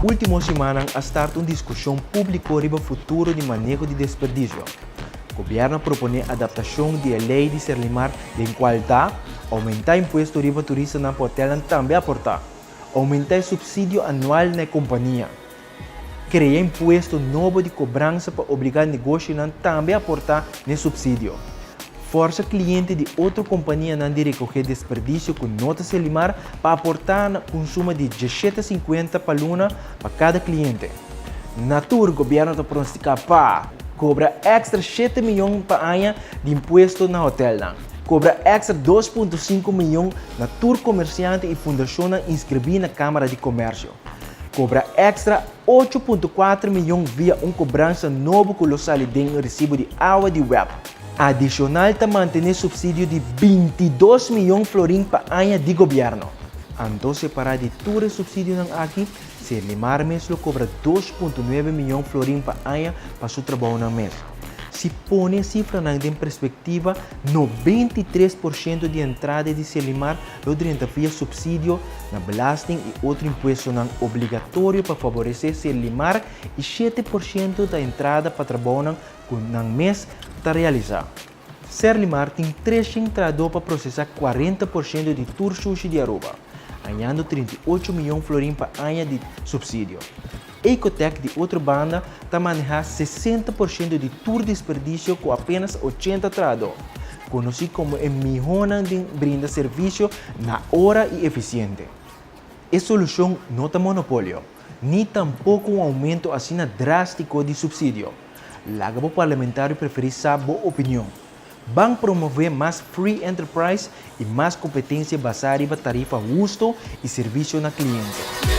Ultimo simannan a start un discusion publico riba futuro di maneho di desperdicio. Gobierno a propone adaptacion di e ley di Serlimar den cual ta, aumenta impuesto riba turistanan pa hotelnan tambe aporta, aumenta e subsidio anual na e compania, Crea impuesto nobo di cobransa pa obliga negoshinan tambe aporta n'e subsidio. Forsa cliente di otro companianan di recoge desperdicio cu no ta Selimar pa aporta na un suma di 17,50 pa luna pa cada cliente. Na tur, gobierno ta pronostica pa cobra extra 7 miyon pa aña di impuesto na hotelnan. Cobra extra 2.5 miyon na tur comerciante y fundacionnan inscribi na Camara di Comercio. Cobra extra 8.4 miyon via un cobransa nobo cu lo sali den recibo di awa di WEB. Adicional ta mantene subsidio di 22 miyon florin pa aña di gobierno. Anto separa di tur e subsidionan aki, Serlimar mes lo cobra 2.9 miyon florin pa aña pa su trabounan mes. Si pone cifranan den perspectiva, 93% di entrada di Serlimar lo drenta via subsidio na belasting y otro impuestonan obligatorio pa favorece Serlimar y 7% di entrada pa trabounan cu nan mes ta realisa. Serlimar tin 3 entrada pa procesa 40% di tur sushi di Aruba, ganando 38 miyon florin pa aña di subsidio. Ecotech, di otro banda, ta maneha 60% di tur desperdicio cu apenas 80 trahado, conoci como e mihonan di brinda servicio na ora y eficiente. E solucion no ta monopolio, ni tampoco un aumento asina drastico di subsidio. Laga bo parlamentario preferi sa bo opinion. Ban promove mas free enterprise y mas competencia basa riba tarifa husto y servicio na cliente.